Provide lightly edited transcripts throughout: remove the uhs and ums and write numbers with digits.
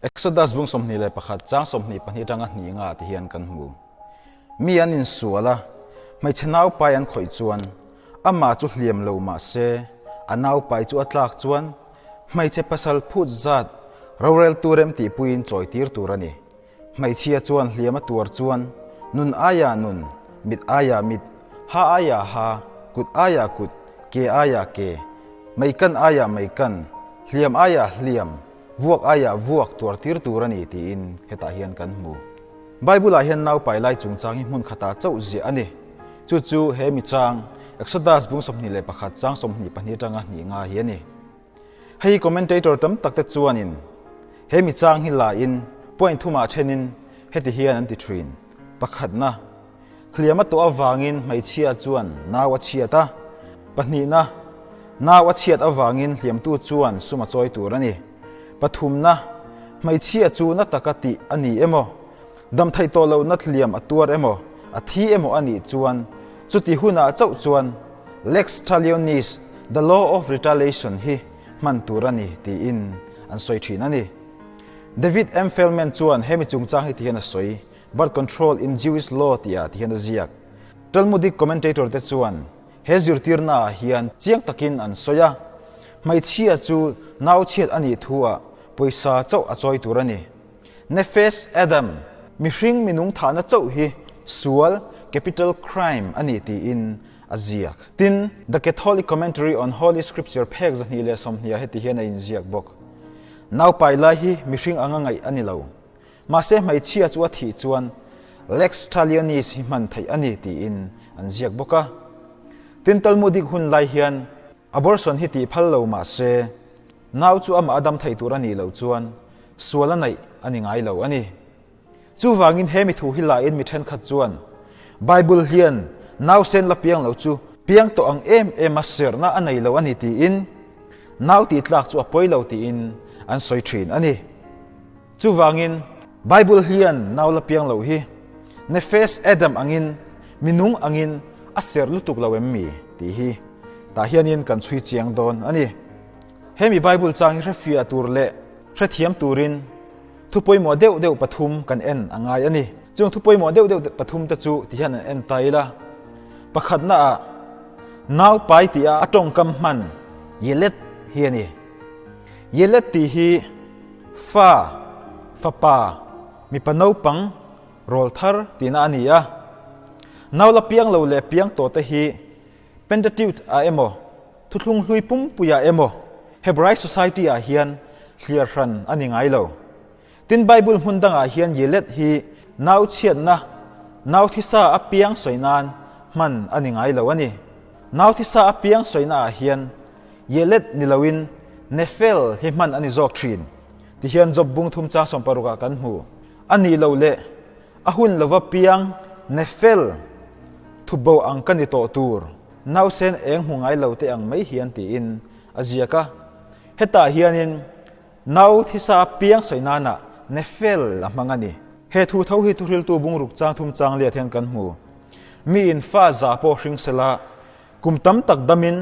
Exodus bung 21 chang 22 atanga hnih nga ti hian kan hmu. Mi an insual a, hmeichhe naupai an khawih chuan amah chu hliam lo mah se, a naupai chu a tlak chuan hmeichhe pasal phut zat roreltu remtihpuiin chawitir tur a ni. Hmeichhia chuan hliam a tuar chuan nun aiah nun, mit aiah mit, ha aiah ha, kut aiah kut, ke aiah ke, meikan aiah meikan, hliam aiah hliam, vuak aiah vuak tuar tir tur a ni tiin hetah hian kan hmu. Bible-ah hian naupai lai chungchang hi hmun khatah chauh ziah a ni. Chu chu he mi chang, Exodus bung 21 chang 22 atanga hnih nga hi a ni. Hei commentator tam tak te chuanin he mi chang hi la in point thumah thenin heti hian an ti thin. Pakhatna, hliam a tawh avangin hmeichhia chuan nau a chhiat a. Pahnihna, nau a chhiat avangin hliamtu chuan sum a chawi tur a ni. Pathumna, hmeichhia chu na taka tih a ni emaw, dam theih tawh lohna hliam a tuar emaw, a thi emaw a nih chuan chuti hunah chauh chuan Lex talionis, the law of retaliation, hi hman tur a ni tiin an sawi thin a ni. David M. Feldman chuan hemi chungchang hi ti hian a sawi, Birth Control in Jewish Law tihah ti hian a ziak. Talmudic commentator te chuan he zirtirnaah hian chiang takin an sawi a, hmeichhia chu nauchhiat a nih thu-ah pawisa chauh a chawi tur a ni. Nefesh Adam, mihring minung thahna chauh hi sual, capital crime, a ni tiin a ziak. Tin, The Catholic Commentary on Holy Scripture phek 220 ah heti hian a inziak bawk. Naupai lai hi mihring anga ngaih a ni lo. Mahse hmeichhia chu a thih chuan Lex Talionis hi hman theih a ni tiin an ziak bawk a. Tin, Talmudic hun lai hian Abortion hi tih phal lo mah se, nau chu amah a dam thei tur a nih loh chuan sual a neih a ni ngai lo a ni. Chuvangin he mi thu hi lahin mi thenkhat chuan Bible hian nausen la piang lo chu piang tawh ang em em a serhna a nei lo a ni tiin nau tih tlak chu a pawi lo tiin an sawi thin a ni. Chuvangin Bible hian nau la piang lo hi Nefesh Adam angin minung angin a serh lutuk lo em mi tih hi tah hianin kan chhui chiang dawn a ni. Hemi Bible chang hi hrefiah tur leh hrethiam turin thu pawimawh deuh deuh pathum kan en a ngai a ni. Chung thu pawimawh deuh deuh pathum te chu ti hian an en ta ila. Pakhatna ah nau pai tih a a tawngkam hman Yelet hi a ni. Yelet tih hi Fa, fapa, mipa naupang, rawl thar tihna a ni a. Nau la piang lo leh piang tawh te hi Pentateuch ah emaw, Thuthlung hlui pumpui ah emaw, Hebraik society ah hian hliar hran a ni ngai lo. Tin Bible hmun dangah hian Yelet hi nau chhiatna, nau thisa a piang sawi nan hman a ni ngai lo a ni. Nau thisa a piang sawina ah hian Yelet ni loin Nefel hi hman a ni zawk thin. Tihian Job bung thum chang 60 ah kan hmu. A nih loh leh a hun lova piang Nefel thubo ang ka ni tawh tur, nausen eng hmu ngai lo te ang mai hian tiin a ziak a. Hetah hianin Nau thisa piang sawi nana Nefel a hmang a ni. He thu tho hi thuhriltu bungruk chang thum chang liat hian kan hmu. Miin fa za pawh hring sela Kum tam tak damin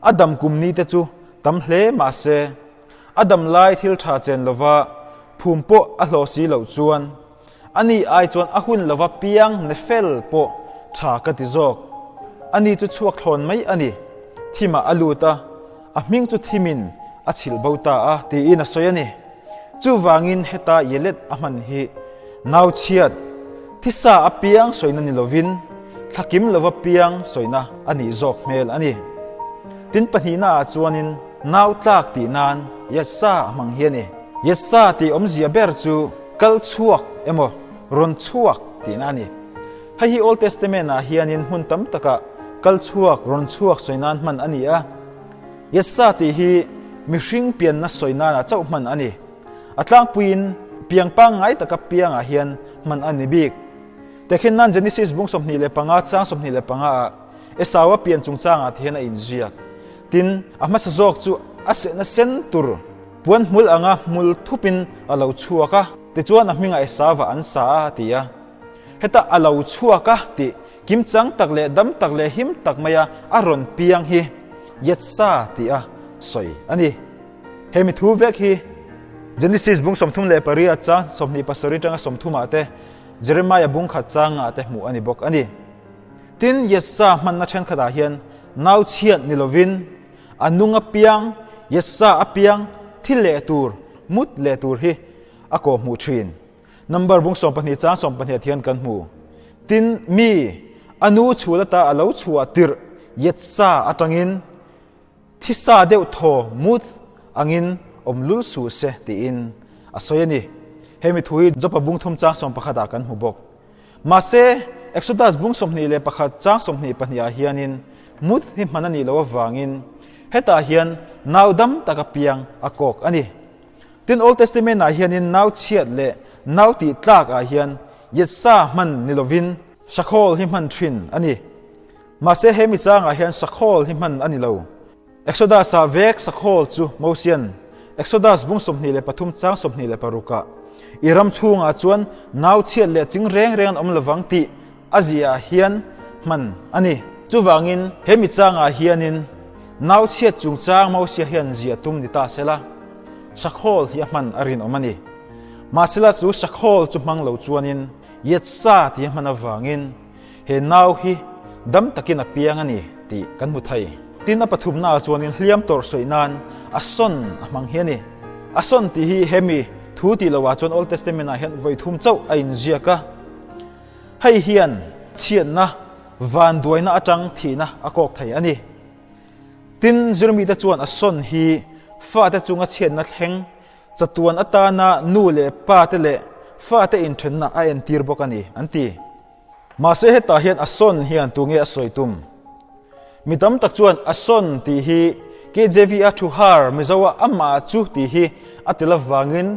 a dam kum ni te chu tam hle mah se, a dam lai thil tha chen lova phum pawh a hlawh si loh chuan ani ai chuan a hun lova piang ne fel pawh tha ka ti zawk. Ani chu chhuak thlawn mai a ni. Thimah a lut a, a hming chu thimin a chhilh bo ta a tiin a sawi a ni. Chuvangin heta Yelet a hman hi nau chhiat, thisa a piang sawina ni lovin thlakim lova piang sawina a nih zawk hmel a ni. Tin pahnihna ah chuanin nau tlak tih nan Yetsa a hmang hi a ni. Yetsa tih awmzia ber chu kal chhuak emaw rawn chhuak tihna a ni. Hei hi Old Testament ah hianin hmun tam takah kal chhuak, rawn chhuak sawi nan hman a ni a. Yetsa tih hi mihring pianna sawi nanah chauh hman a ni. A tlangpuiin piang pangngai taka piangah hian hman a ni bik. Tehkhin nan Genesis bung 25 chang 25 ah Esau-a pian chungchangah ti hian a inziak. Tin, a hmasa zawk chu a sehna sen tur puan hmul anga hmul thupin a lo chhuak a, tichuan a hmingah Esau-a an sa a, a ti a. Heta a lo chhuak a tih Kimchang tak leh dam tak leh him tak maia a rawn piang hi Yetsa tih a sawi a ni. He mi thu vek hi Genesis bung 38 chang 27 atanga 30 ah te, Jeremiah bung khat chang ah te hmuh a ni bawk a ni. Tin, Yetsa hmanna thenkhatah hian nau chhiat ni lovin a nung apiang, Yetsa apiang, thi leh tur, mut leh tur hi a kawhhmuh thin. Number bung 12 chang 12 ah hian kan hmu. Tin, mi, a nu chhul ata a lo chhuah tirh Yetsa atangin Thisa deuh thaw mut angin awm lul suh se tiin a sawi a ni. Hemi thu hi Jopa bung thum chang 11 ah kan hmu bawk. Mahse, Exodus bung 21 chang 22 ah hianin mut hi hman a nih loh avangin hetah hian nau dam tak a piang a kawk a ni. Tin, Old Testament ah hianin nau chhiat leh nau tih tlak ah hian Yetsa hman ni lovin Shakhawl hi hman thin a ni. Mahse he mi changah hian sakhawl hi hman a ni lo. Exodus-ah vek sakhawl chu Mosian Exodus bung 23 chang 26 ah i ram chhungah chuan nau chhiat leh ching reng reng an awm lovang tih a ziah hian hman a ni. Chuvangin he mi changah hianin nau chhiat chungchang Mosia hian ziah tum ni ta sela, sakhawl hi a hman a rinawm a ni. Mahsela chu sakhawl chu hmang lo chuanin Yetsa tih a hman avangin He nau hi dam takin a piang a ni tih kan hmu thei. Tin, a pathumnaah chuanin hliam tawrh sawi nan a sawn a hmang hi a ni. A sawn tih hi hemi thu tih loah chuan Old Testament-ah hian vawi thum chauh a inziak a. Hei hian chhiatna, vanduaina atang thihna a kawk thei a ni. Tin, zirmite chuan a sawn hi fate chunga chhiatna thleng chatuan atana nu leh pate leh fate inthenna a entir bawk a ni, an ti. Mahse hetah hian a sawn hian tunge a sawi tum? Mi tam tak chuan a sawn tih hi KJV a thu har Mizo a amah chu tih hi a tel avangin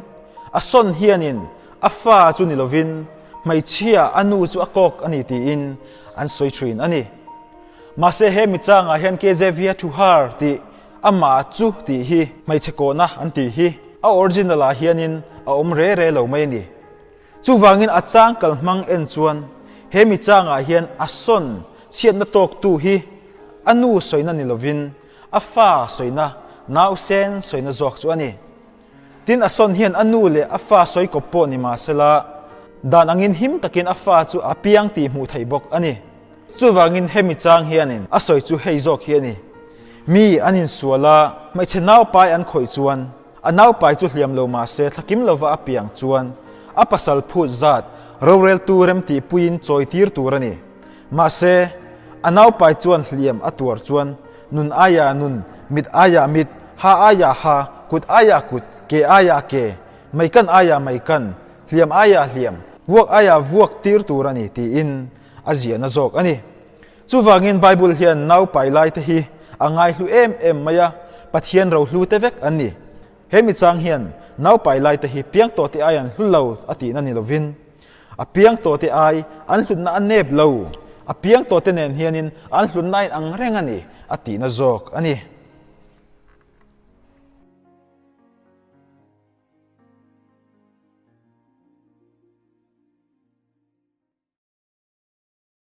a sawn hianin a fa chu ni lovin hmeichhia a nu chu a kawk a ni tiin an sawi thin a ni. Mahse he mi changah hian KJV a thu har tih amah chu tih hi hmeichhe kawhna an tih hi a original ah hianin a awm re re lo mai a ni. Chuvangin a chang kal hmang en chuan he mi changah hian a sawn chhiatna tawktu hi a nu sawina ni lovin a fa sawina, nausen sawina zawk chu a ni. Tin, a sawn hian a nu leh a fa sawi kawp pawh ni mahsela dan angin him takin a fa chu a piang tih hmuh theih bawk a ni. Chuvangin hemi chang hianin a sawi chu hei zawk hi a ni. Mi an insual a, hmeichhe naupai an khawih chuan A naupai chu hliam lo mah se thlakim lova a piang chuan a pasal phut zat roreltu remtihpuiin chawitir tur a ni. Mahse, a naupai chuan hliam a tuar chuan nun aiah nun, mit aiah mit, ha aiah ha, kut aiah kut, ke aiah ke, meikan aiah meikan, hliam aiah hliam, vuak aiah vuak tir tur a ni tiin a ziahna zawk a ni. Chuvangin Bible hian naupai laite hi a ngaihlu em em mai a, Pathian rohlu te vek an ni. He mi chang hian naupai laite hi piang tawh te ai an hlu lo a tihna ni lovin, a piang tawh te ai an hlutna a nep lo, a piang tawh te nen hianin an hlutna a inang reng a ni a tihna zawk a ni.